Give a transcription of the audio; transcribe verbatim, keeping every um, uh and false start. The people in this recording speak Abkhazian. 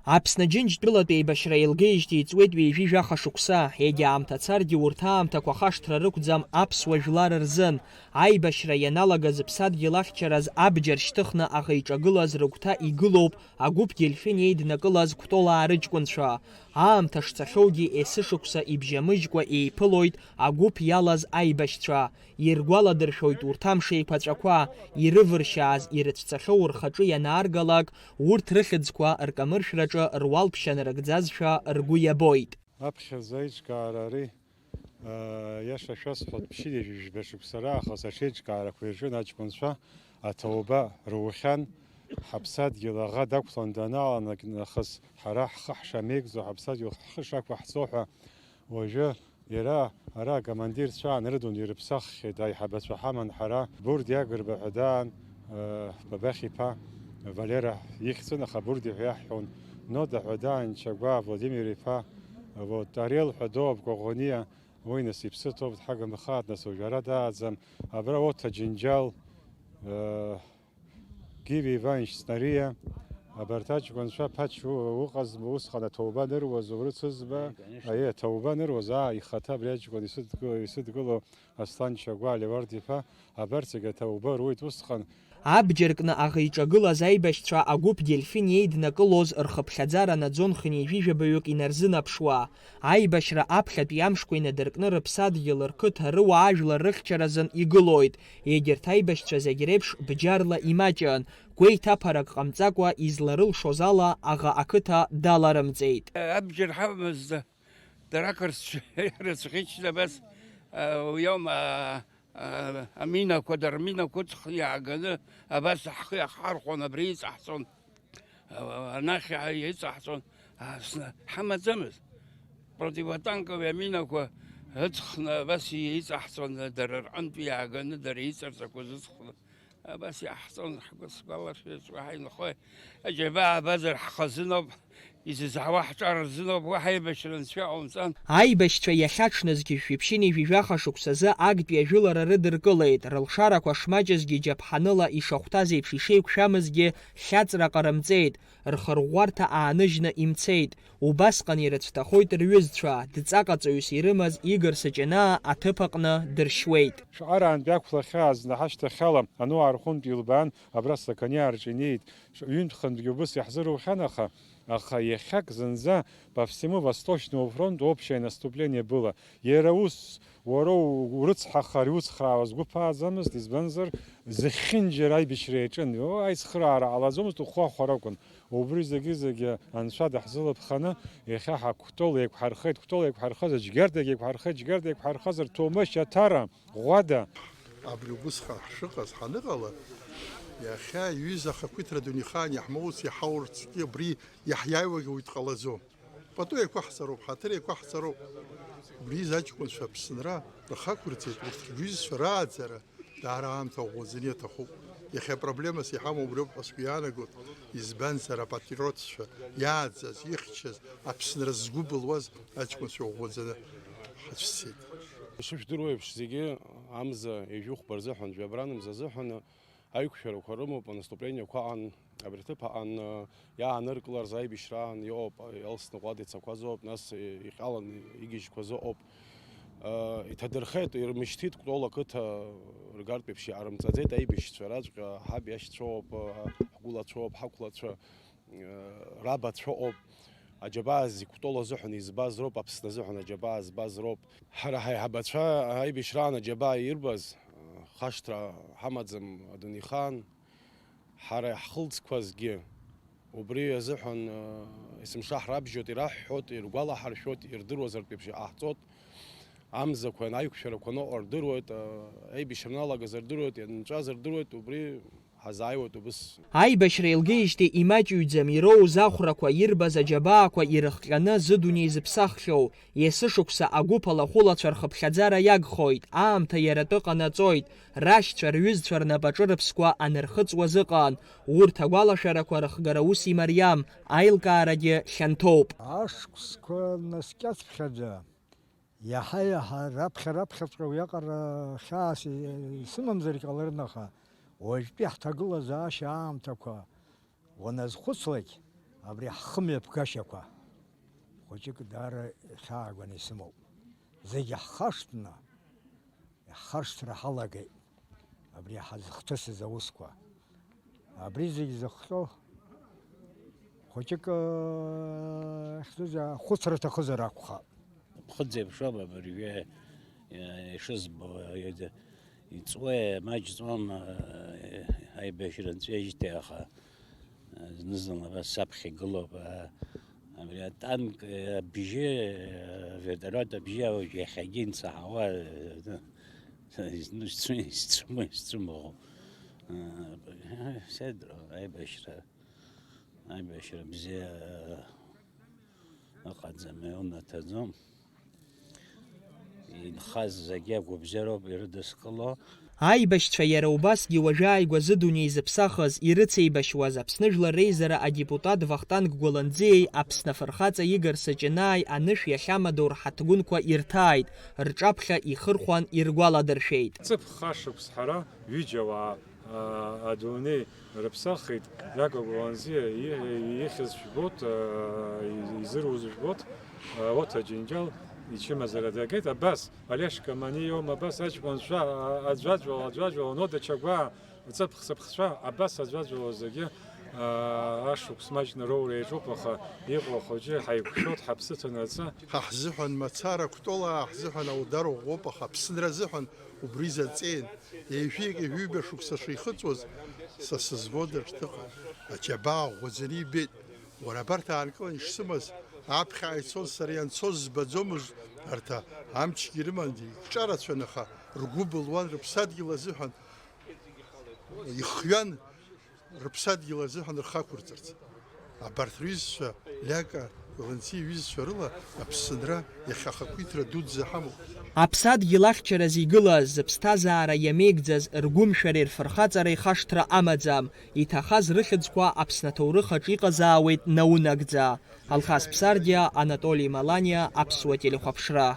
Аԥсны Џьынџьтәылатә еибашьра еилгеижьҭеи иҵуеит ҩажәи жәаха шықәса, егьа аамҭа царгьы урҭ аамҭақәа хашҭра рықәӡам аԥсуа жәлар рзын. Аибашьра ианалагаз ԥсадгьыл ахьчараз абџьар шьҭыхны аӷа иҿагылаз рыгәҭа игылоуп агәыԥ Дельфин еиднакылаз Кәтолаа рыҷкәынцәа. Аамҭа шцахьоугьы есышықәса ибжьамыжькәа еиԥылоит агәыԥ иалаз аибашьцәа. Иргәаладыршәоит урҭ амш еиқәаҵәақәа, ирывыршьааз ирыцәцахьоу рхаҿы ианааргалак, урҭ рыхьӡқәа ркамыршәраҿы руалԥшьа нарыгӡазшәа ргәы иабоит. Аԥхьаӡа аиҿкаара ари, аа, иаша шәасҳәап, ԥшьынҩажәи жәба шықәса раахыс аҽеиҿкаарақәа ирҿын аҷкәынцәа аҭоуба рухьан, ҳаԥсадгьыл аӷа дақәлан данааланак нахыс ҳара ҳхы ҳшамеигӡо, ҳаԥсадгьыл ҳхы шақәаҳҵо ҳәа уажәы Иара ара акомандирцәа аан рыдун ирыԥсаххьеит, аиҳабацәа ҳаман ҳара, Бурди Агрба ҳәа даан, э, Бабахь иԥа Валера ихьӡын, аха Бурди ҳәа иаҳҳәон, Нода ҳәа даан Чагәаа Владимир иԥа, вот, Ариел ҳәа доуп Коӷониа, уи нас иԥсы ҭоуп, дҳагымхааит, нас уажә ара дааӡам, абра урҭ аџьынџьал, э, Гиви Иванович Снариа, абарҭ аҷкәынцәа ԥача у-, уҟазма усҟан аҭоуба аныруаз, урыцызма? Конечно. Аиеи, аҭоуба аныруаз, аа, ихаҭа абри аҷкәын исыдгыло, исыдгыло Аслан Чагәаа Леуард-иԥа, абарҭ зегьы аҭоуба руит усҟан. Абџьар кны аӷа иҿагылаз аибашьцәа агәыԥ Дельфин еиднакылоз рхыԥхьаӡара наӡон хынҩажәи жәабаҩык инарзынаԥшуа. Аибашьра аԥхьатәи амшқәа инадыркны рыԥсадгьыл, рқыҭа, рыуаажәлар рыхьчаразын игылоит. Егьырҭ аибашьцәа зегь реиԥш бџьарла имаҷын, гәеиҭаԥарак ҟамҵакәа изларылшоз ала аӷа ақыҭа даларымҵеит. Абџьар ҳамамызт, дара ақырҭцәа ирыцәӷьычны абас, а, уиоума, а, а, аминақәа, дара аминақәа ыҵхны иааганы абас ҳхы иахҳархәон, абри иҵаҳҵон. Анахь иҵаҳҵон, Аԥсны ҳамаӡамызт. Противотанковые аминақәа ыҵхны абас иҵаҳҵон, дара рҟынтә иааганы, дара иҵарҵақәоз ыҵхны. Абас иаҳҵон, ҳгәы сгәалашәеит, уаҳа инхои, аџьабаа абазар ҳхазыноуп, изызҳауа ҳҿар рзыноуп, уаҳа аибашьра анцәа иҟаумҵан. Аибашьцәа иахьаҽнызгьы шәиԥшьыни жәаҩа шықәсазы актәи ажәылара рыдыркылеит, рылшарақәа шмаҷызгьы џьаԥҳаныла ишахәҭаз еиԥш ишеиқәшәамызгьы хьаҵра ҟарымҵеит. Рхырӷәӷәарҭа ааныжьны имцеит. Убасҟан ирыцәҭахоит рҩызцәа, дҵаҟаҵаҩыс ирымаз Игор Саҷанаа аҭыԥ аҟны дыршьуеит. Шәҟәараантәи ақәлахьааз наҳашьҭахьала ануаа рҟынтә илбаан, абра Слаканиаа рҿы инеит. Ҩынтә-хынтәгьы убыс иаҳзырухьан, аха, аха иахьак зынӡа по всему Восточному фронту общее наступление было. Иара ус, уара урыцҳахар, иуцхраауаз гәы ԥааӡамызт, избанзар, зехьынџьара аибашьра иаҿын. О, аицхыраара ҟалаӡомызт, ухәы ахәара акәын. Убри зегьы-зегьы Анцәа даҳзылыԥханы, иахьа ҳа Кәтол еиқәҳархеит, Кәтол еиқәҳархазар, Џьгьардагь еиқәҳархеит, Џьгьарда еиқәҳархазар, Ҭоумашь Аҭара, Ӷәада. Абри убысҟан ҳшыҟаз ҳаныҟала, иахьа иҩыза ахақәиҭра дунеихаан иаҳмоуц, иҳаурц, абри иаҳиааиуагьы уаҩ дҟалаӡом. Пату еиқәаҳҵароуп, ҳаҭыр еиқәаҳҵароуп. Убри изы аҷкәынцәа Аԥсынра рхақәырҵеит, урҭ рҩызцәа рааӡара даара аамҭа ӷәӷәаӡаны иаҭахуп. Иахьа апроблемас иҳамоу убриоуп ҳәа сгәы иаанагоит, избанзар, апатриотцәа иааӡаз, ихьчаз, Аԥсынра згәы былуаз аҷкәынцәа ӷәӷәаӡаны ҳацәцеит. Ишышәдыруа еиԥш, зегьы амза ҩажәи хәба рзыҳәан, жәабран мза азыҳәан аиқәшәарақәа рымоуп, анаступлениақәа аан, абри аҭыԥ аан, иааныркыларц аибашьраан иҟоуп, Елсны ҟәада ицақәаз ыҟоуп, нас иҟьалан игьежьқәаз ыҟоуп. Иҭадырхеит, ирмышьҭит Кәтол ақыҭа, ргартә еиԥш иаарымҵаӡеит аибашьцәа раҵәҟьа, ҳаб иашьцәоуп, ҳгәылацәоуп, ҳақәлацәа, рабацәа ыҟоуп. Аџьабаа зегь Кәтол азыҳәан избаз роуп, Аԥсны азыҳәан аџьабаа збаз роуп. Ҳара ҳаиҳабацәа аибашьраан аџьабаа ирбаз, хашҭра ҳамаӡам адунеихаан. Ҳара иаҳхылҵқәазгьы убри азыҳәан, есымша ҳрабжьоит, ираҳҳәоит, иргәалаҳаршәоит, ирдыруазартә еиԥш иҟаҳҵоит. Амзақәа, аиқәшәарақәа аныҟоу рдыруеит, аибашьра аналагаз рдыруеит, ианҵәаз рдыруеит, убри ҳазааиуеит убыс. Аибашьра еилгеижьҭеи имаҷыҩӡам ироуз ахәрақәа ирбаз аџьабаақәа ирыхҟьаны зыдунеи зыԥсаххьоу, есышықәса агәыԥ алахәылацәа рхыԥхьаӡара иагхоит, аамҭа иара атәы ҟанаҵоит, рашьцәа, рҩызцәа рнапаҿы рыԥсқәа анырхыҵуаз ыҟан, урҭ агәалашәарақәа рыхгара ус имариам, аилкаарагьы хьанҭоуп. Ашықәсқәа наскьацыԥхьаӡа, иаҳа-иаҳа раԥхьа-раԥхьаҵәҟьа уиаҟара хьаас исымамзаргь ҟаларын, аха уажәтәи ҳҭагылазаашьа аамҭақәа уаназхәыцлак, Абри ҳхымҩаԥгашьақәа хәыҷык даара ихьаагәаны исымоуп. Зегьы ҳхашҭны, ҳхашҭра ҳалагеит. Абри ҳазхҭысыз аусқәа. Абри зегь зыхҟьо хәыҷык, э, хьӡыз-, ахәыцра аҭахызар акәхап. Ԥхыӡ еиԥшоуп абыржәы, э, ишызбо, э, иҵуеи, маҷ ҵуама, э, аибашьра нҵәеижьҭеи, аха, э, зны-зынла абас саԥхьа игылоуп, э, абри атанк, э, абжьы, э, авертолиот абжьы ауаҩ иахьагьы инцаҳауа, э, изну-, исцәы-, исцәымӷу, исцәымӷу. Э, седро, аибашьра, аибашьра бзиа, э, ыҟаӡам, иунаҭаӡом. Инхаз зегьы агәабзиароуп ирыдыскыло. Аибашьцәа иара убасгьы уажәы ааигәа зыдунеи зыԥсахыз, ирыцеибашьуаз Аԥсны Жәлар Реизара адепутат Вахтанг Гәаланӡиеи Аԥсны Афырхаҵа Игор Саҷанааи анышә иахьамадоу рҳаҭгәынқәа ирҭааит, рҿаԥхьа ихырхәан иргәаладыршәеит. Ҵыԥх ашықәс ҳара ҩыџьа уаа, аа, адунеи рыԥсахит, Иаков Гәаланӡиа и-, ихьыз жәбоит, аа, и-, изыруз жәбоит, аа, урҭ аџьынџьал ичымазара дагеит, абас, Олешка Маниом, абас аҷкәынцәа, аа, аӡәаӡәала, аӡәаӡәала, Нода Чагәаа, ҵыԥх-сыԥхцәа, абас аӡәаӡәала зегьы, аа, ашықәс маҷны роура иаҿуп, аха иҟоу ахәыҷы ҳаиқәшәоит, ҳаԥсы ҭанаҵы. Ҳа ҳзыҳәан мацара, Кәтолаа ҳзыҳәан аудар ӷәӷәоуп, аха Аԥсынра азыҳәан убри заҵеин. Ҩажәи ҩба шықәса шихыҵуаз, са сызбода шҭыҟа, аџьабаа ӷәӷәаӡаны ибеит. Уара абарҭ аанкыланы ишсымаз, аԥхьа ицон, сара ианцоз збаӡомызт, арҭ амчгьы рыман, икҿарацәан, аха ргәы былуан рыԥсадгьыл азыҳәан, ихҩан рыԥсадгьыл азыҳәан рхы ақәырҵарц. Абарҭ рҩызцәа, Лиака Валентин иҩызцәа рыла Аԥсынра иахьа ахақәиҭра дуӡӡа ҳамоуп. Аԥсадгьыл ахьчараз игылаз, зыԥсҭазаара иамеигӡаз, ргәымшәареи рфырхаҵареи хашҭра амаӡам, иҭахаз рыхьӡқәа Аԥсны аҭоурых аҿы иҟазаауеит наунагӡа. Алхас Ԥсардиа, Анатоли Маланиа, Аԥсуа телехәаԥшра.